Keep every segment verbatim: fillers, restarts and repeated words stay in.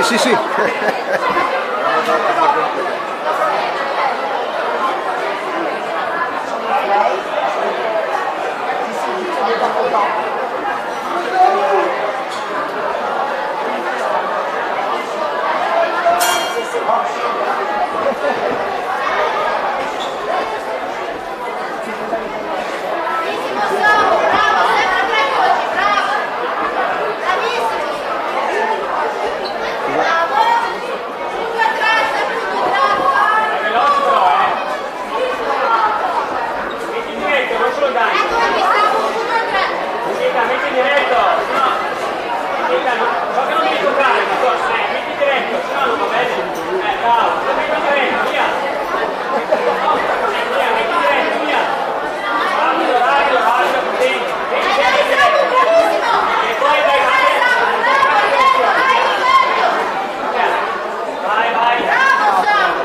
Sì, sì. Veloce però, eh. Metti direto, non solo dai. Sì, dai, metti direto, se no, sì, dai, no, so che non mi devi toccare, ma so, eh, metti direto, se no non va bene. Eh, bravo, metti direto, via. Via, metti direto, via. Rapido, rapido, rapido, così. Metti sempre direto. E poi vai, vai. Vai, vai. Bravo, Samu!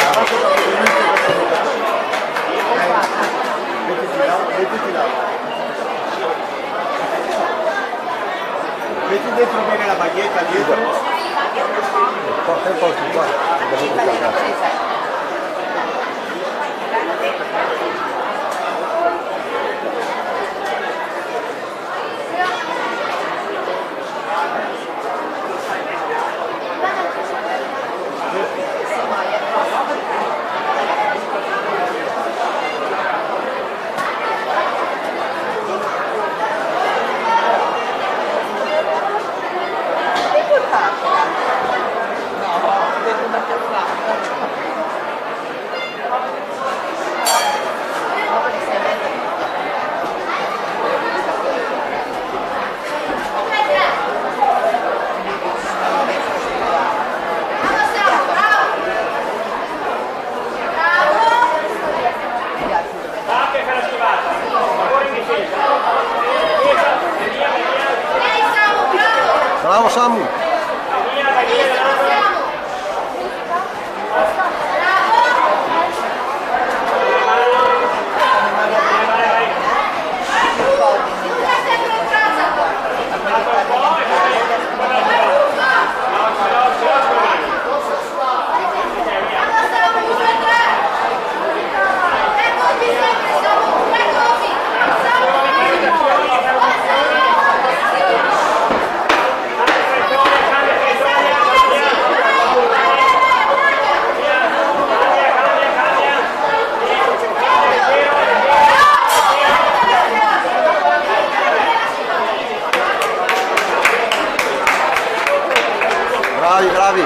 Bravo, Samu! Metti dentro bene la maglietta dietro. Qua, qua, qua, qua. Bravo, Samu! Bravi, bravi.